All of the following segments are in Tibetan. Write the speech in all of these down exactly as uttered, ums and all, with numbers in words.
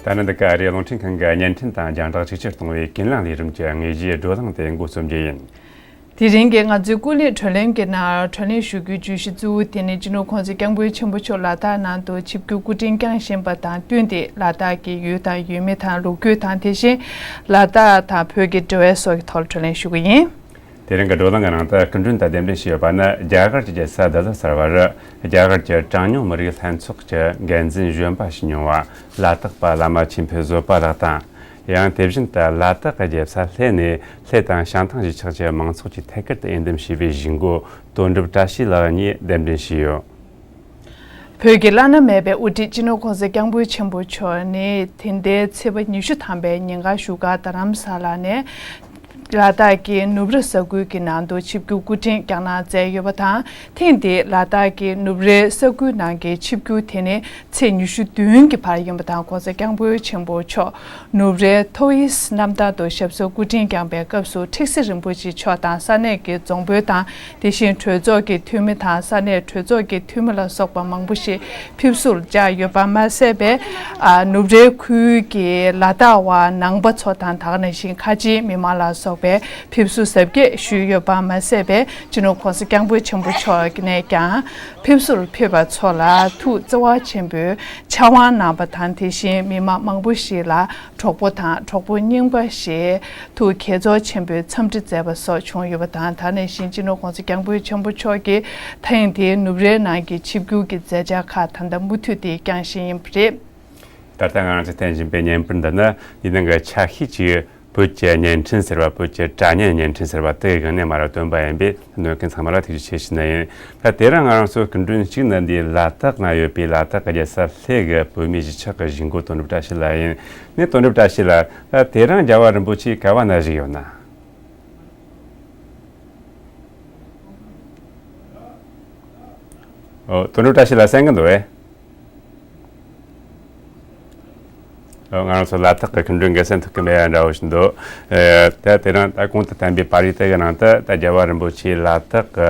ད་ནི་འདི་ག་ཨ་རིའི་རླུང་འཕྲིན་ཁང་གི་བརྙན་འཕྲིན་དང་རྒྱང་བསྒྲགས་ཆིག་སྒྱུར་གཏོང་བའི་ཀུན་གླེང་ལས་རིམ་གྱི་དངོས་གཞིའི་བགྲོ་གླེང་དེ་འགོ་རྩོམ་རྒྱུ་ཡིན། དེ་རིང་གི་ང་ཚོའི་སྐུ་ལས་བགྲོ་གླེང་གི་ནང་བགྲོ་གླེང་ཞུ་རྒྱུའི་བརྗོད་གཞི་གཙོ་བོ་དེ་ནི་སྤྱི་ནོར་གོང་ས་སྐྱབས་མགོན་ཆེན་པོ་མཆོག་ལ་དྭགས་ནང་དུ་ཆིབས་བསྒྱུར་སྐུ་དྲིན་བསྐྱངས་བཞིན་པ་དང་བསྟུན་ཏེ། ལ་དྭགས་ཀྱི་ཡུལ་དང་ཡུལ་མི་དང་ལོ་རྒྱུས་དང་། དེ་བཞིན་ལ་དྭགས་དང་བོད་ཀྱི་འབྲེལ་བའི་སོགས་ཀྱི་ཐོག་ལ་བགྲོ་གླེང་ཞུ་གི་ཡིན། དེ་རིང་གི་བགྲོ་གླེང་གི་ནང་དུ་སྐུ་མགྲོན་དང་གདན་འདྲེན་ཞུས་ཡོད་པ་ནི། རྒྱ་གར་གྱི་རྒྱལ་ས་ལྡི་ལི་གསར་པར་རྒྱ་གར་གྱི་གྲངས་ཉུང་མི་རིགས་ལྷན་ཚོགས་ཀྱི་འགན་འཛིན་གཞོན་པ་ཞིག་མྱོང་བ་ལ་དྭགས་པ་བླ་མ་ཆོས་འཕེལ་བཟོད་པ་ལགས་དང་། ཡང་དེ་བཞིན་དུ་ལ་དྭགས་ཀྱི་རྒྱལ་ས་གླེ་ནས་གླེ་དང་བྱང་ཐང་གཞིས་ཆགས་ཀྱི་མང་ཚོགས་ཀྱིས་ཐད་ཀར་དུ་འོས་འདེམས་བྱས་པའི་གཞིས་འགོ་དོན་གྲུབ་བཀྲ་ཤིས་ལགས་གཉིས་གདན་འདྲེན་ཞུས་ཡོད། བོད་ཀྱི་བླ་ན་མེད་པའི་དབུ་ཁྲིད་སྤྱི་ནོར་གོང་ས་སྐྱབས་མགོན་ཆེན་པོ་མཆོག་ནི་དེ་ཟླའི་ཚེས་པ་ཉི་ཤུ་ཐམ་པའི་ཉིན་གང་བཞུགས་སྒར་རྡ་རམ་ས་ལ་ནས་ལ་དྭགས་ཀྱི་ནུབ་ར་ས་ཁུལ་གྱི་ནང་དུ་ཆིབས་བསྒྱུར་སྐུ་དྲིན་བསྐྱངས་གནང་མཛད་ཡོད་པ་དང་། ཐེངས་འདིའི་ལ་དྭགས་ཀྱི་ནུབ་རའི་ས་ཁུལ་ནང་གི་ཆིབས་བསྒྱུར་དེ་ནི་ཚེས་ཉི་ཤུ་བདུན་གྱི་བར་ཡིན་པ་དང་། གོང་ས་སྐྱབས་མགོན་ཆེན་པོ་མཆོག་ནུབ་རའི་ཐོ་ཡིས་གནམ་ཐང་དུ་ཞབས་སོར་སྐུ་དྲིན་བསྐྱངས་པའི་སྐབས་སུ། ཁྲི་སྲིད་རིན་པོ་ཆེ་མཆོག་དང་ས་གནས་ཀྱི་རྫོང་དཔོན་དང་། དེ་བཞིན་གྲོས་ཚོགས་ཀྱི་འཐུས་མི་དང་ས་གནས་གྲོས་ཚོགས་ཀྱི་འཐུས་མི་ལ་སོགས་པ་མང་པོ་ཞིག་ཕེབས་བསུར་བཅར་ཡོད་པ་མ་ཟད་པའི། ཨ། ནུབ་རའི་ཁུལ་གྱི་ལ་དྭགས་པ་ནང་པ་ཚོ་དང་། ད་ག་ནང་བཞིན་ཁ་ཆེའི་མི་མང་ལ་སོགས་པའི་ཕེབས་བསུ་གཟབ་རྒྱས་ཞུས་ཡོད་པ་མ་ཟད་པའི། སྤྱི་ནོར་གོང་ས་སྐྱབས་མགོན་ཆེན་པོ་མཆོག་ནས་ཀྱང་ཕེབས་བསུར་ཕེབས་པ་ཚོ་ལ་ཐུགས་བརྩེ་བ་ཆེན་པོས་ཕྱག་དབང་གནང་བ་དང་། དེ་བཞིན་མི་མང་མང་པོ་ཞིག་ལ་གྲོགས་པོ་དང་གྲོགས་པོ་རྙིང་པ་ཞེས་ཐུགས་དགྱེས་ཚོར་ཆེན་པོས་འཚམས་འདྲི་མཛད་པ་སོགས་བྱུང་ཡོད་པ་དང་། ད་ག་ནང་བཞིན་སྤྱི་ནོར་གོང་ས་སྐྱབས་མགོན་ཆེན་པོ་མཆོག་གིས་ཐེངས་འདིའི་ནུབ་རའི་ནང་གི་ཆིབས་བསྒྱུར་གྱི་མཛད་འཆར་ཁག་ད་ལྟ་མུ་མཐུད་དེ་བསྐྱངས་བཞིན་ཡིན་པ་རེད། ད་ལྟ་ང་རང་ཚོས་བསྟན་བཞིན་པའི་བརྙན་པར་འདི་ནི་འདི་ནང་གི་ཆ་ཤས་ཅིག་བོད་ཀྱི་བརྙན་འཕྲིན་ཟེར་བ། བོད་ཀྱི་དྲ་བརྙན་བརྙན་འཕྲིན་ཟེར་བ་དེ་གི་སྒང་ནས་མར་བཏོན་པ་ཡིན་པས། གནོད་མཁན་ཚང་མ་ལ་ཐུགས་རྗེ་ཆེ་ཞུ་ནི་ཡིན། ད་དེ་རིང་ང་རང་ཚོའི་སྐུ་མགྲོན་གཅིག་ནི་འདི་ལ་དྭགས་ན་ཡོད་པའི་ལ་དྭགས་ཀྱི་རྒྱལ་ས་གླེ་གི་བོད་མིའི་གཞིས་ཆགས་ཀྱི་གཞིས་འགོ་དོན་གྲུབ་བཀྲ་ཤིས་ལགས་ཡིན། ནས་དོན་གྲུབ་བཀྲ་ཤིས་ལགས། ད་དེ་རིང་རྒྱལ་བ་རིན་པོ་ཆེ་ག་བ་ན་བཞུགས་ཡོད་ན། ཨོ། དོན་གྲུབ་བཀྲ་ཤིས་ལགས་གསན་གི་འདུག་གས། ང་རང་ཚོ་ལ་དྭགས་ཀྱི་སྐུ་མགྲོན་གྱིས་གསན་ཐུབ་ཀྱི་མེད་ཡ་འདྲ་བོ་ཞིག་འདུག། ཨེ། ད་དེ་རིང་ད་གོང་དུ་བསྟན་པའི་པར་རིས་དེ་གི་ནང་དུ། ད་རྒྱལ་བ་རིན་པོ་ཆེ་ལ་དྭགས་ཀྱི་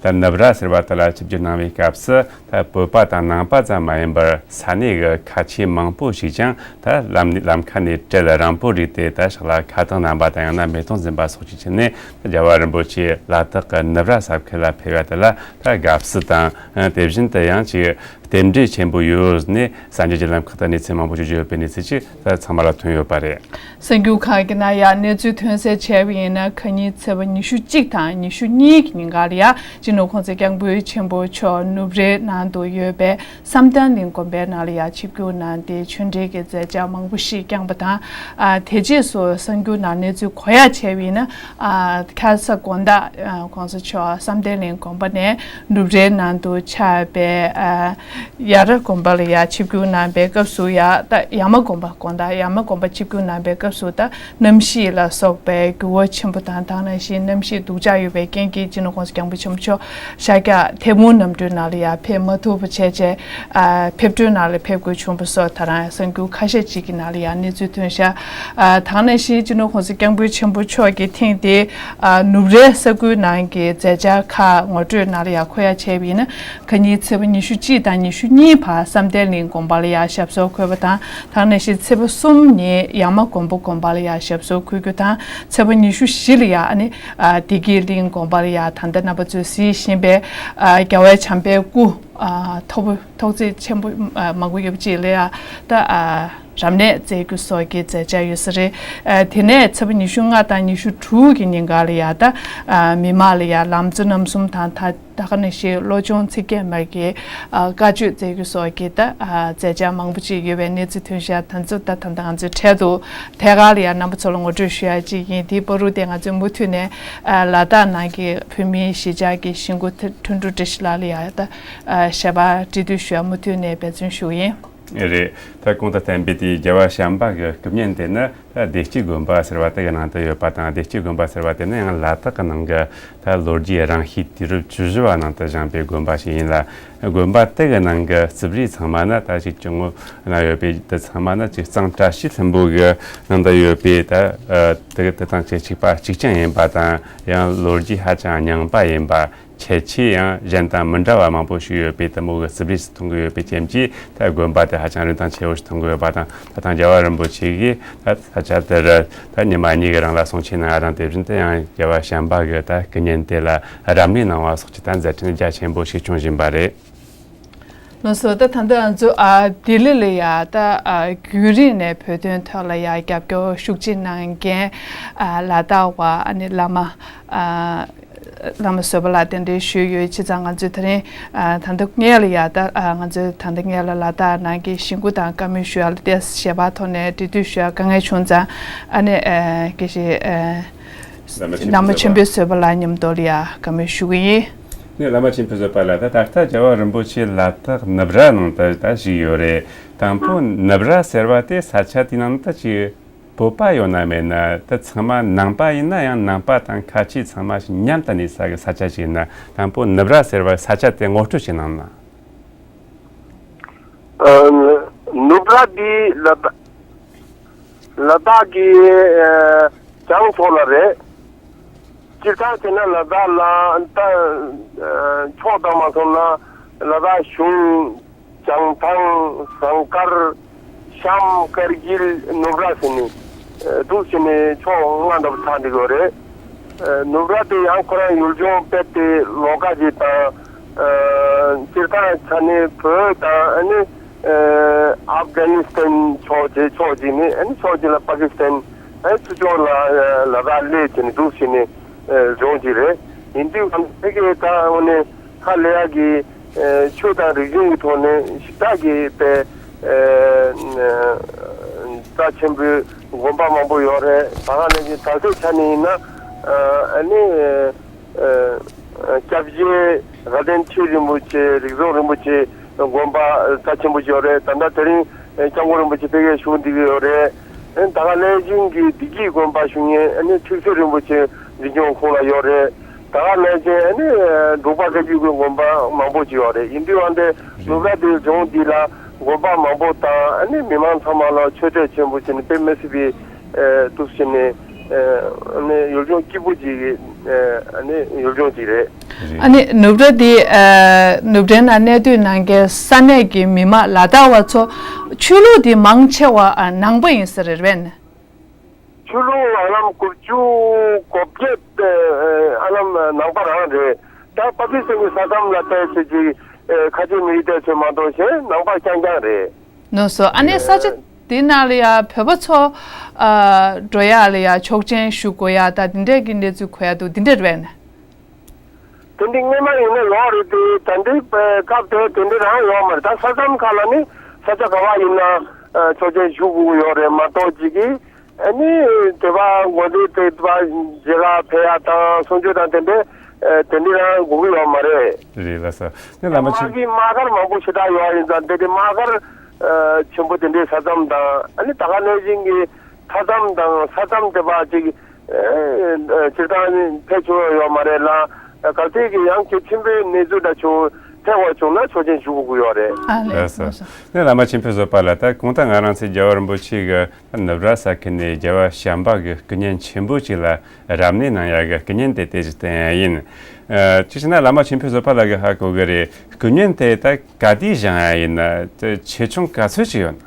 ད་ནུབ་ར་ཟེར་བ་དེ་ལ་ཆིབས་བསྒྱུར་གནང་བའི་སྐབས་སུ། ད་བོད་པ་དང་ནང་པ་ཙམ་མ་ཡིན་པར་ས་གནས་ཀྱི་ཁ་ཆེ་མང་པོ་ཞིག་ཀྱང་ད་ལམ་ལམ་ཁ་ནས་བྲེལ་རིང་པོ་རིག་སྟེ། ད་ཕྱག་ལ་ཁ་ཏོན་གནང་པ་དང་། ཡང་ན་མེ་ཏོག་འཛིན་པ་སོགས་ཀྱི་ཆེད་ནས། ད་རྒྱལ་བ་རིན་པོ་ཆེ་ལ་དྭགས་ཀྱི་ནུབ་ར་ས་ཁུལ་ལ་ཕེབས་ཡ་དེ་ལ་ད་དགའ་བསུ་དང་། དེ་བཞིན་དུ་ཡང་ཅིག་རྟེན་འབྲེལ་ཆེན་པོ་ཡོད་ནས། གསར་འགྱུར་གྱི་ལམ་ཁག་ཏུ་གནས་ཚུལ་མང་པོ་ཞིག་བརྗོད་པའི་གནས་ཚུལ་ཅིག་ད་ཚང་མ་ལ་ཐོན་ཡོད་པ་རེད། གསར་འགྱུར་ཁག་གི་ནང་ཡང་གནས་ཚུལ་ཐོན་གསལ་བྱས་པ་ཡིན་ན། ཁ་ཉིན་ཚེས་པ་ཉི་ཤུ་གཅིག་དང་ཉི་ཤུ་གཉིས་ཀྱི་ཉིན་གང་ལ་ཡང་སྤྱི་ནོར་གོང་ས་སྐྱབས་མགོན་ཆེན་པོ་མཆོག་ནུབ་རའི་ནང་དུ་ཡོད་པའི་བསམ་གཏན་གླིང་དགོན་པའི་ནང་ལ་ཡང་ཆིབས་བསྒྱུར་གནང་སྟེ། ཆོས་འབྲེལ་གྱི་མཛད་འཆར་མང་པོ་ཞིག་བསྐྱངས་པ་དང་། ཨ། དེ་རྗེས་སུ་གསར་འགྱུར་ནང་གནས་ཚུལ་གོ་ཡག་བྱས་པ་ཡིན་ན། ཨ། ཁ་ས་དགོང་དག། ཨ། གོང་ས་མཆོག་བསམ་གཏན་གླིང་དགོན་པ་ནས་ནུབ་རའི་ནང་དུ་ཆགས་པའི། ཨ། ཡ་ར་དགོན་པ་ལ་ཡང་ཆིབས་བསྒྱུར་གནང་པའི་སྐབས་སུ་ཡང་། ད་ཡ་མ་དགོན་པ། དགོང་དག་ཡ་མ་དགོན་པ་ཆིབས་བསྒྱུར་གནང་པའི་སྐབས་སུ། ད་གནམ་གཤིས་ལ་སོགས་པའི་འགྱུར་བ་ཆེན་པོ་དང་། དེ་ནང་བཞིན་གནམ་གཤིས་སྡུག་ཅག་ཡོད་པའི་རྐྱེན་གྱིས་སྤྱི་ནོར་གོང་ས་སྐྱབས་མགོན་ཆེན་པོ་མཆོག་ཤར་རྒྱག་ཐལ་མོ་གནམ་གྲུའི་ནང་ལ་ཡང་ཕེབས་མ་ཐུབ་པ་བྱས་བྱས། ཨ། ཕེབས་འཕྲུལ་ནང་ལ་ཕེབས་དགོས་བྱུང་བ་སོགས་ད་རང་གསར་འགྱུར་ཁ་ཤས་ཅིག་གི་ནང་ལ་ཡང་གནས་ཚུལ་ཐོན་ཤག། ཨ། དེ་ནང་བཞིན་སྤྱི་ནོར་གོང་ས་སྐྱབས་མགོན་ཆེན་པོ་མཆོག་གིས་ཐེངས་འདིའི། ཨ། ནུབ་རའི་ས་ཁུལ་ནང་གི་མཛད་འཆར་ཁག་ངོ་སྤྲོད་ནང་ལ་ཡང་གོ་ཡག་བྱས་པ་ཡིན་ན། ཁ་ཉིན་ཚེས་པ་ཉི་ཤུ་གཅིག་དང་ཉི་ཤུ་གཉིས་བར་བསམ་གཏན་གླིང་དགོན་པ་ལ་ཡང་ཞབས་སོར་འཁོད་པ་དང་། དེ་ནང་བཞིན་ཚེས་པ་གསུམ་ཉིན་ཡ་མ་མགོན་པོ་དགོན་པ་ལ་ཡང་ཞབས་སོར་འཁོད་རྒྱུ་དང་། ཚེས་པ་ཉི་ཤུ་བཞི་ལ་ཡང་། ཨ་ནི། ཨ། བདེ་སྐྱིད་གླིང་དགོན་པ་ལ་ཡང་ད་ལྟ་རྣམ་པ་ཚོས་གཟིགས་བཞིན་པའི། ཨ། རྒྱལ་བའི་བྱམས་པའི་སྐུ། ཨ། ཐོག་པོ་ཐོག་བརྩེགས་ཆེན་པོ། ཨ། མང་པོ་ཡོད་པ་ཅིག་ལ་ཡང་། ད། ཨ། རབ་གནས་མཛད་རྒྱུ་སོགས་ཀྱི་མཛད་འཆར་ཡོད་ས་རེད། ཨ། དེ་ནས་ཚེས་པ་ཉི་ཤུ་ལྔ་དང་ཉི་ཤུ་དྲུག་གི་ཉིན་གང་ལ་ཡང་། ད། ཨ། མི་མང་ལ་ཡང་ལམ་གཙོ་རྣམ་གསུམ་དང་། ད། དེ་ནང་བཞིན་བློ་སྦྱོང་ཚིག་བརྒྱད་མ་གི། ཨ། བཀའ་ཆོས་སྩལ་རྒྱུ་སོགས་ཀྱི། ད། ཨ། མཛད་འཆར་མང་པོ་ཅིག་ཡོད་པའི་གནས་ཚུལ་ཐོན་ཤག། ད་ཚོ་ད་ད་ལྟ་ང་ཚོའི་འཕྲལ་དུ་ཐད་ཀར་ལ་ཡང་རྣམ་པ་ཚོ་ལ་ངོ་སྤྲོད་ཞུ་ཡག་ཅིག་ཡིན། དེའི་བར་དུ་དེ་ང་ཚོས་མུ་མཐུད་ནས། ཨ། ལ་དྭགས་ནང་གི་བོད་མིའི་གཞིས་ཆགས་ཀྱི་གཞིས་འགོ་དོན་གྲུབ་བཀྲ་ཤིས་ལགས་ལ་ཡང་། ད། ཨ། ཞལ་པར་འབྲི་འདུག་ཞུ་ཡག་མུ་མཐུད་ནས་འབད་བརྩོན་ཞུ་གི་ཡིན། རེད། ད་གོང་དུ་བསྟན་པའི་དེའི་རྒྱལ་བ་བྱམས་པ་གི་སྐུ་བརྙན་དེ་ནི། ད་བདེ་སྐྱིད་དགོན་པ་ཟེར་བ་དེ་གི་ནང་དུ་ཡོད་པ་དང་། བདེ་སྐྱིད་དགོན་པ་ཟེར་བ་དེ་ནི་ཡང་ལ་དྭགས་ཀྱི་ནང་གི། ད་ལོ་རྒྱུས་རིང་ཤོས་དུས་རབས་བཅུ་བཞི་བ་ནང་དུ་བཞེངས་པའི་དགོན་པ་ཞིག་ཡིན་ལ། དགོན་པ་དེ་གི་ནང་གི་རྩིབ་རིས་ཚང་མ་ནི། ད་ཅིག་སྐྱོ་ངོ་ན་ཡོད་པའི་དེ་ཚང་མ་ནི་ཅིག་གཙང་བཀྲ་ཤིས་ལྷུན་པོ་གི་ནང་དུ་ཡོད་པའི། ད། ཨ། དེ་གི་དེ་དང་ཅིག་གཅིག་པ་གཅིག་རྐྱང་ཡིན་པ་དང་། ཡང་ལོ་རྒྱུས་ཧ་ཅང་རྙིང་པ་ཡིན་པ། ཁྱད་ཆོས་ཡང་གཞན་དང་མི་འདྲ་བ་མང་པོ་ཞིག་ཡོད་པས། དེ་མོ་གི་རྩིབ་རིས་སུ་མཐོང་གི་ཡོད་པའི་རྐྱེན་གྱིས། ད་དགོན་པ་དེ་ཧ་ཅང་རིན་ཐང་ཆེ་བོ་ཞིག་མཐོང་གི་ཡོད་པ་དང་། ད་ཐེངས་རྒྱལ་བ་རིན་པོ་ཆེ་གིས་ད་ས་ཆ་དེར་ད་ཉི་མ་གཉིས་ཀྱི་རིང་ལ་གསུང་ཆོས་གནང་བ་དང་། དེ་བཞིན་དུ་ཡང་རྒྱལ་བ་བྱམས་པ་གི་ད་སྐུ་བརྙན་དེ་ལ་རབ་གནས་གནང་བ་སོགས་ཀྱི་ད་མཛད་འཕྲིན་རྒྱ་ཆེན་པོ་ཞིག་བྱུང་བཞིན་པ་རེད། ལགས་སོ། ད་ད་ལྟ་ང་ཚོ་ཨ་ལྡི་ལི་ལ་ཡ་ད་ཨ་རྒྱུན་རིང་ནས་བོད་དོན་ཐོག་ལ་ཡ་རྒྱབ་སྐྱོར་ཤུགས་ཆེ་གནང་མཁན་ཨ་ལ་དྭགས་པ་ཨ་ནི་བླ་མ་ཨ་བླ་མ་བཟོད་པ་ལགས་གདན་འདྲེན་ཞུས་ཡོད། བྱས་ཙང་ང་ཚོས་དེ་རིང་ཨ་ད་ལྟ་སྔོན་ལ་ཡ་ད་ཨ་ང་ཚོས་ད་ལྟ་སྔོན་ལ་ལ་དྭགས་ནང་གི་གཞིས་འགོ་དང་བཀའ་མོལ་ཞུ་ཡ་ལ་ཏོག་ཙམ་ཞལ་པར་ཐོག་ནས་འབྲེལ་མཐུད་ཞུ་ཡ་དཀའ་ངལ་བྱུང་ཙང་། ཨ་ནི་ཨ་དགེ་བཤེས་ཨ་བླ་མ་ཆེན་པོ་བཟོད་པ་ལགས་མཉམ་དུ་ལ་ཡ་བཀའ་མོལ་ཞུ་གི་ཡིན། ནས་བླ་མ་ཆེན་པོ་བཟོད་པ་ལགས། ད་ད་ལྟ་རྒྱལ་བ་རིན་པོ་ཆེ་ལ་དྭགས་ནུབ་ར་ནང་དུ་ད་བཞུགས་ཡོད་རེད། དང་པོ་ནུབ་ར་ཟེར་བ་དེ་ས་ཆ་དེའི་ནང་དུ་ཅིག་བོད་པ་ཡོད་ན་མེད་ན། ད་ཚང་མ་ནང་པ་ཡིན་ན་ཡང་ནང་པ་དང་ཁ་ཆེ་ཚང་མ་ཞིག་མཉམ་དུ་གནས་ས་གི་ས་ཆ་ཞིག་ཡིན་ན། དང་པོ་ནུབ་ར་ཟེར་བ་ས་ཆ་དེ་ངོ་སྤྲོད་ཅིག་གནང་ན། ཨ། ནུབ་ར་འདི་ལ་དྭགས་ལ་དྭགས་ཀྱི་ཨ་བྱང་ཕྱོགས་ལ་རེད། སྤྱིར་བཏང་བྱས་ན་ལ་དྭགས་ལ་ད་ཨ་ཕྱོགས་བཏང་མ་སོང་ན་ལ་དྭགས་གཞུང་བྱང་ཐང་ཟངས་དཀར་གཤམ་དཀར་སྐྱིད་ནུབ་ར་ཟེར་ནས་ཨ་འདུག་ཟེར་ནས་ཕྱོགས་ལྔ་འདྲ་པོ་ཆགས་འདུག་གི་རེད། ཨ་ནུབ་ར་དེ་ཡང་ཁོ་རང་ཡུལ་ལྗོངས་དཔེ་དེ་ལོགས་ཀ་ཅིག་དང་། ཨ་སྤྱིར་བཏང་ཆ་ནས་བོད་དང་ཨ་ནི་ཨ་ཨབ་གྷ་ནི་སི་ཐན་ཕྱོགས་དེ་ཕྱོགས་ཅིག་ནས། ཨ་ནི་ཕྱོགས་གཅིག་ལ་པ་ཀི་སི་ཐན། ཨ་ནི་ཚུར་ཕྱོགས་ལ་ཨ་ལ་དྭགས་སླེབས་བྱས་ནས་འདུག་བྱས་ནས་ཨ་ལྗོངས་ཅིག་རེད། ཡིན་དུས་ང་ཚོ་ཕ་གིར་ད་དངོས་གནས་ཧ་ལས་ཡག་གི་ཨ་ཆོས་དང་རིག་གཞུང་གི་ཐོག་ནས་ཞིབ་ཕྲ་གི་དཔེ་ཨ་རྩ་ཆེན་པོའི་དགོན་པ་མང་པོ་ཡོད་རེད། ད་ག་ནང་བཞིན་ད་ལྟའི་ཆ་ནས་ཡིན་ན་ཨ་ནི་ཨ་སྐྱབས་རྗེ་དགའ་ལྡན་ཁྲི་རིན་པོ་ཆེ། རིག་འཛིན་རིན་པོ་ཆེ་དགོན་པ་རྩ་ཆེན་པོ་ཞིག་ཡོད་རེད། ད་ལྟ་དེ་རིང་སྐྱབས་མགོན་རིན་པོ་ཆེ་ཕ་གིར་བཞུགས་བསྡད་ཀྱི་ཡོད་རེད། ད་ག་ནང་བཞིན་གྱི་བདེ་སྐྱིད་དགོན་པ་བཞུགས་མཁན་ཨ་ནི་ཁྲི་ཟུར་རིན་པོ་ཆེ་འཛིན་སྐྱོང་ཁོངས་ལ་ཡོད་རེད། ད་ག་ནང་བཞིན་ཨ་ནི་འབྲུག་པ་བཀའ་བརྒྱུད་ཀྱི་དགོན་པ་མང་པོ་ཞིག་ཡོད་རེད། ཡིན་དུས་ཨ་འདི་ནུབ་ར་དེ་ལྗོངས་འདི་ལ་དགོན་པ་མང་པོ་དང་ཨ་ནི་མི་མང་ཚང་མ་ལ་ཆོས་འབྲེལ་ཆེན་པོ་བྱས་ནས་དཔེ་མི་སྲིད་པའི་ཨ་འདུག་བྱས་ནས་ཨ་ནི་ཡུལ་ལྗོངས་སྐྱིད་པོ་ཅིག་གི་ཨ་ནི་ཡུལ་ལྗོངས་ཅིག་རེད། ཨ་ནི་ནུབ་ར་འདི་ཨ་ནུབ་འབྲེལ་ནང་གནས་སྡོད་གནང་མཁན་ས་གནས་ཀྱི་མི་མང་ལ་དྭགས་པ་ཚོ་ཆོས་ལུགས་འདི་མང་ཆེ་བ་ཨ་ནང་པ་ཡིན་ས་རེད་པས། ཆོས་ལུགས་ཧ་ལམ་དགུ་བཅུ་གོ་བརྒྱད་ཨ་ཧ་ལམ་ནང་པ་རང་རེད། ད་པ་པི་སེང་གི་ས་མཚམས་ལ་བལྟས་ཚེ་ཅིག་ཨ་ཁ་ཆེ་མི་རིགས་བལྟས་ཚོད་མ་གཏོགས་གཞན་ནང་པ་རྐྱང་རྐྱང་རེད། ནོ་སོ། ཨ་ནི་ས་ཆ་དེ་ནང་ལ་ཡ་བོད་པ་ཚོ་ཨ་འགྲོ་ཡ་ལ་ཡ་ཆོག་མཆན་ཞུ་དགོས་ཡ་ད་དེ་འདྲས་ཀྱི་གནས་ཚུལ་གོ་ཡ་འདུག་དེ་འདྲས་རེད་པས། དེ་འདྲའི་སྔོན་མ་ཡིན་ན་ཡོད་རེད་དེ། ད་འདི་སྐབས་དེ་དེ་འདྲའི་རང་ཡོད་མ་རེད། ད་ས་མཚམས་ཁག་ལ་ནི་ས་ཆ་ག་བ་ཡིན་ན་ཨ་ཆོག་མཆན་ཞུ་དགོས་ཀྱི་ཡོད་རེད་མ་གཏོགས་ཅིག་གིས་ཨ་ནི་དེ་བ་དགོན་སྡེ་དེ་བ་མཇལ་ཁ་ཕེབས་ཡ་དང་གསུང་ཆོས་དང་དེ་འདྲའི་ཨ་དེ་འདྲའི་རང་དགོས་ཀྱི་ཡོད་མ་རེད། རེད་ལགས་སོ། ནི་བླ་མ་དམག་ཆེན་གི་དམག་སྒར་མང་པོ་ཞེ་དྲག་ཡོད་ཡིན་ཙང་དེ་དེ་དམག་སྒར་ཨ་ཆེན་པོ་དེ་འདྲའི་ས་མཚམས་དང་ཨ་ནི་ད་ག་ནང་བཞིན་གྱི་མཐའ་མཚམས་དང་ས་མཚམས་དེ་བ་ཅིག་ཨེ་སྤྱིར་བཏང་ནི་ཕལ་ཆེ་བ་ཡོད་མ་རེད་ལ། གལ་སྲིད་ཀྱི་ཡང་གལ་ཆེན་པོའི་གནས་ཚུལ་འདྲ་བྱུང་ཐལ་བ་བྱུང་ན་ཆོག་མཆན་ཞུ་དགོས་ཀྱི་ཡོད་རེད། ཨ་ལས། ལགས་སོ། ནས་བླ་མ་ཆེན་པོ་བཟོད་པ་ལགས། ད་གོང་དུ་ང་རང་ཚོའི་རྒྱལ་བ་རིན་པོ་ཆེ་གི་ནུབ་ར་ས་ཁུལ་ནས་རྒྱལ་བ་བྱམས་པ་གི་སྐུ་བརྙན་ཆེན་པོ་ཅིག་ལ་རབ་གནས་གནང་ཡ་གི་སྐུ་བརྙན་དེ་དེ་ཅིག་བསྟན་ཡ་ཡིན། ཨ་ཅི་ཞེ་ན་བླ་མ་ཆེན་པོ་བཟོད་པ་ལགས་ཀྱིས་ཧ་གོ་གི་རེད། སྐུ་བརྙན་དེ་ད་ག་དུས་བཞེངས་ཡ་ཡིན་ན་དེ་ཆེ་ཆུང་ག་ཚོད་ཅིག་ཡོད་ན།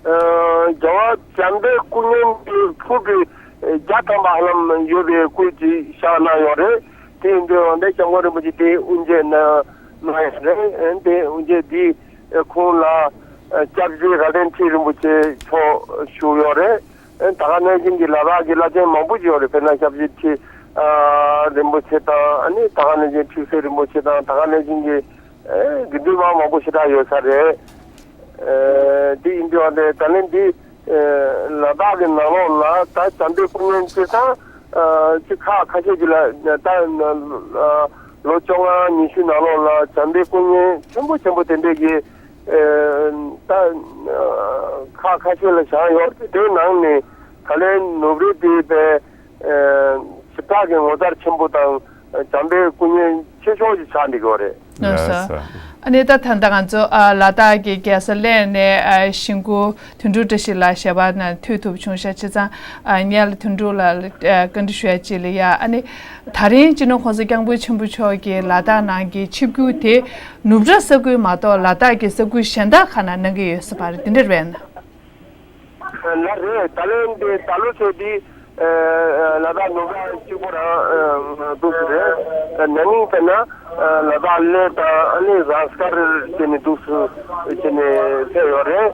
ཨ་རྒྱལ་བ་བྱམས་པའི་སྐུ་བརྙན་དེ་ཕུར་གྱི་བརྒྱ་ཐམ་པ་ཧ་ལམ་ཡོད་པའི་སྐུ་ཅིག་བཞེངས་གནང་ཡོད་རེད། དེ་ཡིན་དུས་འོན་ཏེ་སྐྱབས་མགོན་རིན་པོ་ཆེ་དེ་དབུ་འབྱེད་གནང་གནང་ཡོད་རེད། དེ་དབུ་འབྱེད་དེའི་ཁོངས་ལ་སྐྱབས་རྗེ་དགའ་ལྡན་ཁྲི་རིན་པོ་ཆེ་མཆོག་བཞུགས་ཡོད་རེད། ད་ག་ནང་བཞིན་གྱི་ལ་དྭགས་ཀྱི་བླ་ཆེན་མང་པོ་ཅིག་ཡོད་རེད། དཔེར་ན་སྐྱབས་རྗེ་ཁྲི་ཨ་རིན་པོ་ཆེ་དང་ཨ་ནི་ད་ག་ནང་བཞིན་ཁྲི་སྲོང་རིན་པོ་ཆེ་དང་ད་ག་ནང་བཞིན་གྱི་ཨེ་དགེ་འདུན་པ་མང་པོ་ཞེ་དྲག་ཡོད་ས་རེད། ཨེ་འདི་ཡིན་དུས་ཨ་ནི་ད་ལན་འདི་ཨེ་ལ་དྭགས་ཀྱི་ནང་ལོགས་ལ་ད་བྱམས་པའི་སྐུ་བརྙན་སྤྱིར་བཏང་ཨ་ཅིག་ཁག་ཁ་ཤས་ཅིག་ལ་ད་ཨ་ལོ་བཅོ་ལྔ་ཉི་ཤུ་ནང་ལོགས་ལ་བྱམས་པའི་སྐུ་བརྙན་ཆེན་པོ་ཆེན་པོ་དེ་འདྲས་ཀྱི་ཨེ་ད་ཨ་ཁག་ཁ་ཤས་ལ་བཞེངས་ཡོད་རེད། དེའི་ནང་ནས་ད་ལན་ནུབ་རི་དེ་པའི་ཨེ་ཞིབ་ཕྲ་གི་ངོ་མཚར་ཆེན་པོ་དང་བྱམས་པའི་སྐུ་བརྙན་ཆེ་ཤོས་ཅིག་ཆགས་འདུག་གི་རེད། ལགས་སོ། ལགས་སོ། ཨ་ནི་ད་ད་ལྟ་ང་ཚོ་ཨ་ལ་དྭགས་ཀྱི་རྒྱལ་ས་གླེ་ནས་ཨ་ཞིང་ཁུ་དོན་གྲུབ་བཀྲ་ཤིས་ལགས་ཞལ་པར་ནང་ཐུག་ཐུབ་བྱུང་ཤག་བྱས་ཙང་ཨ་ངས་ལ་དོན་གྲུབ་ལགས་ལ་ཨ་བཀའ་འདྲི་ཞུ་ཡ་ཅིག་ལ་ཡ། ཨ་ནི་ད་རིང་སྤྱི་ནོར་༸གོང་ས་༸སྐྱབས་མགོན་ཆེན་པོ་མཆོག་གིས་ལ་དྭགས་ནང་གི་ཆིབས་བསྒྱུར་དེ་ནུབ་ར་ས་ཁུལ་མ་གཏོགས་ལ་དྭགས་ཀྱི་ས་ཁུལ་གཞན་དག་ཁག་ནང་གནང་གི་ཡོད་ས་པ་རེད། དེ་འདྲ་རེད་ན། ལགས་རེད། ད་ལན་དེ་ད་ལོ་ཚེ་འདི་ལ་དྭགས་ནུབ་ར་གཅིག་པོ་རང་འདུག་ཟེར་རེད། ན་ནིང་ཚེ་ན་ལ་དྭགས་གླེ་དང་ཨ་ནི་ཟངས་དཀར་བྱས་ནས་འདུག་སུ་བྱས་ནས་ཕེབས་ཡོད་རེད།